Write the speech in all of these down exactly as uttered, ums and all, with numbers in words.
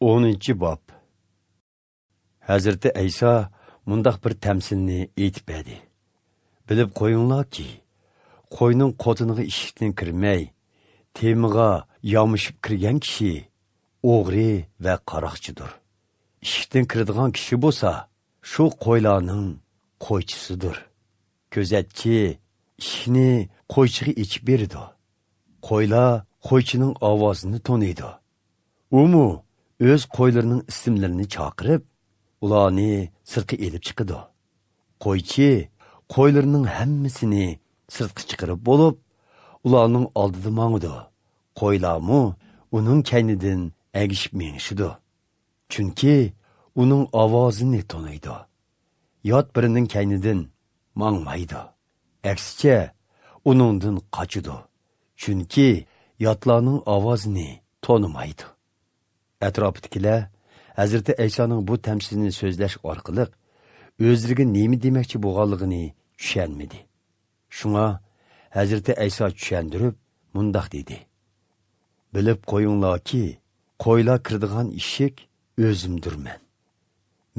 ئونىنچى باب. ھەزرىتى ئەيسا مۇنداق بىر تەمسىلنى ئېيتىپ بەردى: بىلىپ قويۇڭلاركى، قوينىڭ قوتىنىغا ئىشىكتىن كىرمەي، تېمىغا يامىشىپ كىرگەن كىشى ئوغرى ۋە قاراقچىدۇر. ئىشىكتىن كىرىدىغان كىشى بولسا، شۇ قويلارنىڭ قويچىسىدۇر. كۆزەتچى ئىشىكنى قويچىغا ئېچىپ بېرىدۇ. قويلار قويچىنىڭ ئاۋازىنى تونۇيدۇ. ئۇمۇ ئۆز قويلىرىنىڭ ئىسىملىرىنى چاقىرىپ، ئۇلارنى سىرتقا ئېلىپ چىقىدۇ. قويچى قويلىرىنىڭ ھەممىسىنى سىرتقا چىقىرىپ بولۇپ، ئۇلارنىڭ ئالدىدا ماڭىدۇ. قويلارمۇ ئۇنىڭ كەينىدىن ئەگىشىپ مېڭىشىدۇ. چۈنكى ئۇنىڭ ئاۋازىنى تونۇيدۇ. يات بىرىنىڭ كەينىدىن ماڭمايدۇ. ئەكسىچە، ئۇنىڭدىن قاچىدۇ. چۈنكى ياتلارنىڭ ئاۋازىنى تونۇمايدۇ. ئەتراپىدىكىلەر ھەزرىتى ئەيسانىڭ بۇ تەمسىلنى سۆزلەش ئارقىلىق ئۆزلىرىگە نېمە دېمەكچى بولغانلىقىنى چۈشەنمىدى. شۇڭا ھەزرىتى ئەيسا چۈشەندۈرۈپ مۇنداق دېدى: بىلىپ قويۇڭلاركى، قويلار كىرىدىغان ئىشىك ئۆزۈمدۈرمەن.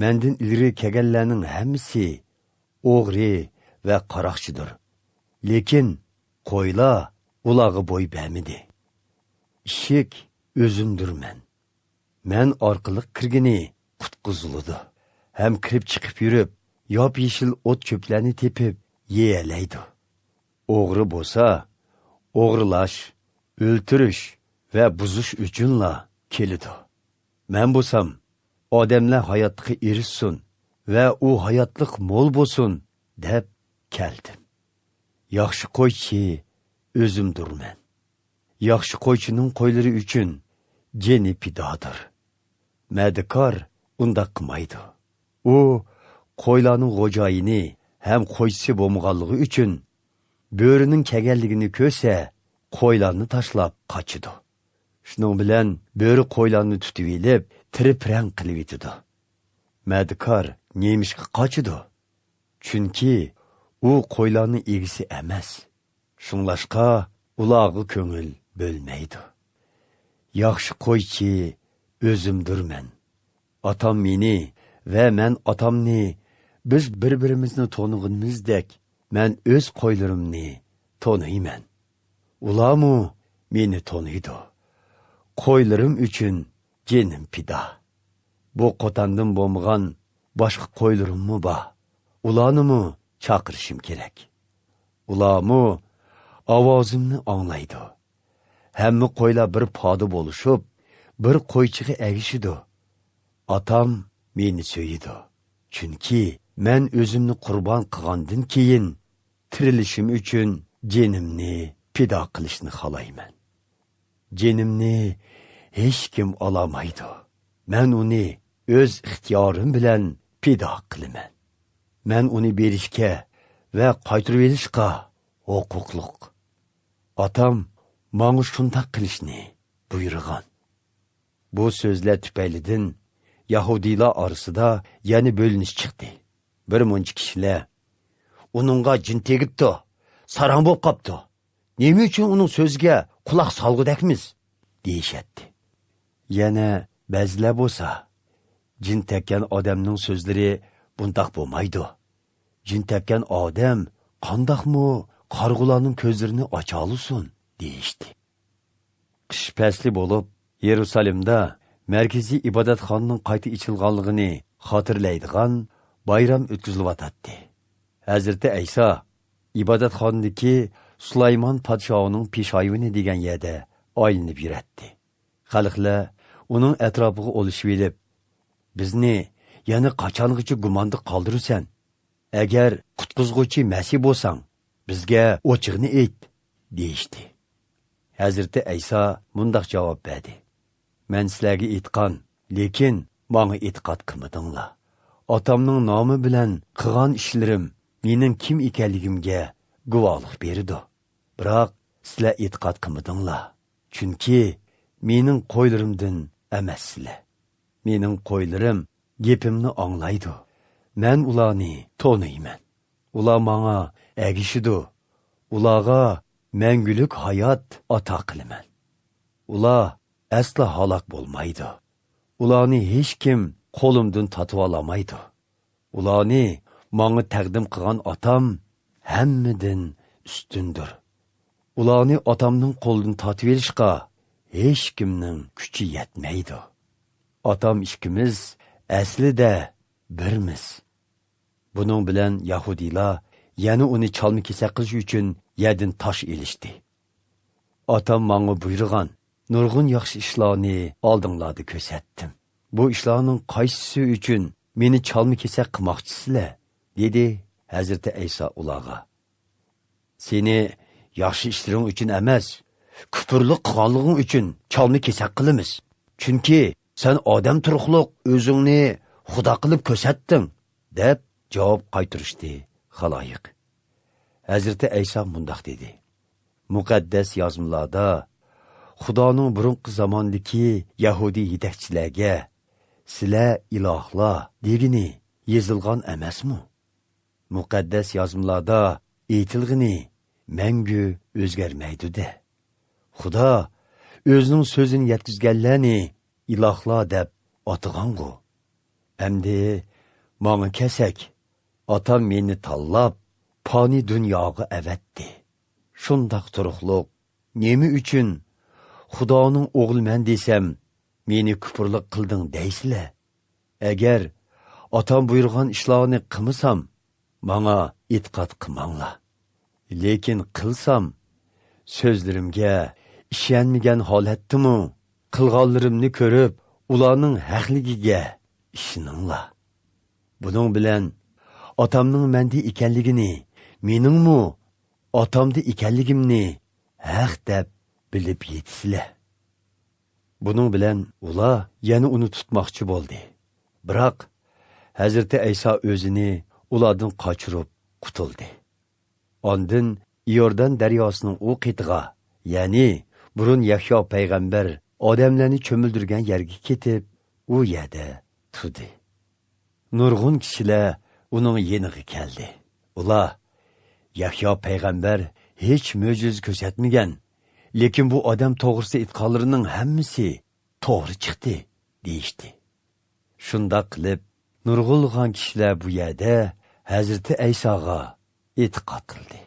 مەندىن ئىلگىرى كەلگەنلەرنىڭ ھەممىسى ئوغرى ۋە قاراقچىدۇر. لېكىن قويلار ئۇلارغا بوي بەرمىدى. ئىشىك ئۆزۈمدۈرمەن. مەن ئارقىلىق كىرگىنى قۇتقۇزۇلىدۇ ھەم كىرىپ چىقىپ يۈرۈپ، ياپيېشىل ئوت-چۆپلەرنى تېپىپ يېيەلەيدۇ. ئوغرى بولسا، ئوغرىلاش، ئۆلتۈرۈش ۋە بۇزۇش ئۈچۈنلا كېلىدۇ. مەن بولسام، ئادەملەر ھاياتلىققا ئېرىشسۇن ۋە ئۇ ھاياتلىق مول بولسۇن، دەپ كەلدىم. ياخشى قويچى ئۆزۈمدۇرمەن. ياخشى قويچىنىڭ قويلىرى ئۈچۈن جېنى پىدادۇر. مەدىكار ئۇنداق قىلمايدۇ. ئۇ قويلارنىڭ خوجايىنى ھەم قويچىسى بولمىغانلىقى ئۈچۈن، بۆرىنىڭ كەلگەنلىكىنى كۆرسە، قويلارنى تاشلاپ قاچىدۇ. شۇنىڭ بىلەن بۆرە قويلارنى تۇتۇۋېلىپ، تىرىپرەڭ قىلىۋېتىدۇ. مەدىكار نېمىشقا قاچىدۇ؟ چۈنكى ئۇ قويلارنىڭ ئىگىسى ئەمەس. شۇڭلاشقا ئۇلارغا كۆڭۈل بۆلمەيدۇ. ياخشى قويچى ئۆزۈمدۇرمەن. ئاتام مېنى ۋە مەن ئاتامنى، بىز بىر-بىرىمىزنى تونۇغىنىمىزدەك، مەن ئۆز قويلىرىمنى تونۇيمەن. ئۇلارمۇ مېنى تونۇيدۇ. قويلىرىم ئۈچۈن جېنىم پىدا. بۇ قوتاندىن بولمىغان باشقا قويلىرىممۇ بار. ئۇلارنىمۇ چاقىرىشىم كېرەك. ئۇلارمۇ ئاۋازىمنى ئاڭلايدۇ. ھەممە قويلار بىر پادا بولۇشۇپ، بىر قويچىغا ئەگىشىدۇ. ئاتام مېنى سۆيىدۇ. چۈنكى مەن ئۆزۈمنى قۇربان قىلغاندىن كېيىن، تىرىلىشىم ئۈچۈن جېنىمنى پىدا قىلىشنى خالايمەن. جېنىمنى ھېچكىم ئالالمايدۇ. مەن ئۇنى ئۆز ئىختىيارىم بىلەن پىدا قىلىمەن. مەن ئۇنى بېرىشكە ۋە قايتۇرۇۋېلىشقا ھوقۇقلۇق. ئاتام ماڭا شۇنداق قىلىشنى بۇيرۇغان. بۇ سۆزلەر تۈپەيلىدىن يەھۇدىيلار ئارىسىدا يەنە بۆلۈنۈش چىقتى. بىر مۇنچە كىشىلەر، «ئۇنىڭغا جىن تېگىپتۇ، ساراڭ بولۇپ قاپتۇ. نېمە ئۈچۈن ئۇنىڭ سۆزىگە قۇلاق سالغۇدەكمىز؟» دېيىشەتتى. يەنە بەزىلەر بولسا، «جىن تەگكەن ئادەمنىڭ سۆزلىرى بۇنداق بولمايدۇ. جىن تەگكەن ئادەم قانداقمۇ قارىغۇلارنىڭ كۆزلىرىنى ئاچالىسۇن؟» دېيىشتى. قىش پەسلى بولۇپ، يېرۇسالېمدا مەركىزىي ئىبادەتخانىنىڭ قايتا ئېچىلغانلىقىنى خاتىرىلەيدىغان بايرام ئۆتكۈزۈلۈۋاتاتتى. ھەزرىتى ئەيسا ئىبادەتخانىدىكى سۇلايمان پادىشاھىنىڭ پېشايۋىنى دېگەن يەردە ئايلىنىپ يۈرەتتى. خەلقلەر ئۇنىڭ ئەتراپىغا ئولىشىۋېلىپ، «بىزنى يەنە قاچانغىچە گۇماندا قالدۇرىسەن؟ ئەگەر قۇتقۇزغۇچى مەسىھ بولساڭ، بىزگە ئوچۇقنى ئېيت» دېيىشتى. ھەزرىتى ئەيسا مۇنداق جاۋاب بەردى: «مەن سىلەرگە ئېيتقان، لېكىن ماڭا ئېتىقاد قىلمىدىڭلار. ئاتامنىڭ نامى بىلەن قىلغان ئىشلىرىم مېنىڭ كىم ئىكەنلىكىمگە گۇۋاھلىق بېرىدۇ. بىراق سىلەر ئېتىقاد قىلمىدىڭلار، چۈنكى مېنىڭ قويلىرىمدىن ئەمەسسىلەر. مېنىڭ قويلىرىم گېپىمنى ئاڭلايدۇ. مەن ئۇلارنى تونۇيمەن. ئۇلار ماڭا ئەگىشىدۇ. ئۇلارغا مەڭگۈلۈك ھايات ئاتا قىلىمەن. ئۇلار ئەسلا ھالاك بولمايدۇ. ئۇلارنى ھېچكىم قولۇمدىن تارتىۋالالمايدۇ. ئۇلارنى ماڭا تەقدىم قىلغان ئاتام ھەممىدىن ئۈستۈندۇر. ئۇلارنى ئاتامنىڭ قولىدىن تارتىۋېلىشقا ھېچكىمنىڭ كۈچى يەتمەيدۇ. ئاتام ئىككىمىز ئەسلىدە بىرمىز. بۇنىڭ بىلەن يەھۇدىيلار يەنە ئۇنى چالما-كېسەك قىلىش ئۈچۈن يەردىن تاش ئېلىشتى. ئاتام ماڭا بۇيرۇغان نۇرغۇن ياخشى ئىشلارنى ئالدىڭلاردا كۆرسەتتىم. بۇ ئىشلارنىڭ قايسىسى ئۈچۈن مېنى چالما-كېسەك قىلماقچىسىلەر؟ دېدى ھەزرىتى ئەيسا ئۇلارغا. سېنى ياخشى ئىشلىرىڭ ئۈچۈن ئەمەس، كۇپۇرلۇق قىلغانلىقىڭ ئۈچۈن چالما-كېسەك قىلىمىز. چۈنكى سەن ئادەم تۇرۇقلۇق ئۆزۈڭنى خۇدا قىلىپ كۆرسەتتىڭ، دەپ جاۋاب قايتۇرۇشتى خالايىق. ھەزرىتى ئەيسا مۇنداق دېدى: مۇقەددەس يازمىلاردا خۇدانىڭ بۇرۇنقى زاماندىكى يەھۇدىي يېتەكچىلەرگە «سىلەر ئىلاھلار» دېگىنى يېزىلغان ئەمەسمۇ؟ مۇقەددەس يازمىلاردا ئېيتىلغىنى مەڭگۈ ئۆزگەرمەيدۇ-دە. خۇدا ئۆزىنىڭ سۆزىنى يەتكۈزگەنلەرنى ئىلاھلار دەپ ئاتىغانغۇ. ئەمدى ماڭا كەلسەك، ئاتام مېنى تاللاپ، پانىي دۇنياغا ئەۋەتتى. شۇنداق تۇرۇقلۇق، نېمە ئۈچۈن خۇدانىڭ ئوغلىمەن دېسەم، مېنى كۇپۇرلۇق قىلدىڭ دەيسىلەر؟ ئەگەر ئاتام بۇيرۇغان ئىشلارنى قىلمىسام، ماڭا ئېتىقاد قىلماڭلار. لېكىن قىلسام، سۆزلىرىمگە ئىشەنمىگەن ھالەتتىمۇ قىلغانلىرىمنى كۆرۈپ، ئۇلارنىڭ ھەقلىكىگە ئىشىنىڭلار. بۇنىڭ بىلەن ئاتامنىڭ مەندە ئىكەنلىكىنى، مېنىڭمۇ ئاتامدا ئىكەنلىكىمنى ھەق دەپ بىلىپ يېتىسىلەر. بۇنىڭ بىلەن ئۇلار يەنە ئۇنى تۇتماقچى بولدى. بىراق، ھەزرىتى ئەيسا ئۆزىنى ئۇلاردىن قاچۇرۇپ قۇتۇلدى. ئاندىن ئىيوردان دەرياسىنىڭ ئۇ قېتىغا، يەنى بۇرۇن يەھيا پەيغەمبەر ئادەملەرنى چۆمۈلدۈرگەن يەرگە كېتىپ، ئۇ يەردە تۇردى. نۇرغۇن كىشىلەر ئۇنىڭ يېنىغا كەلدى. ئۇلار: «يەھيا پەيغەمبەر ھېچ مۆجىزە كۆرسەتمىگەن، لېكىن بۇ ئادەم توغرىسىدا ئېيتقانلىرىنىڭ ھەممىسى توغرا چىقتى» دېيىشتى. شۇنداق قىلىپ، نۇرغۇنلىغان كىشىلەر بۇ يەردە ھەزرىتى ئەيساغا ئېتىقاد قىلدى.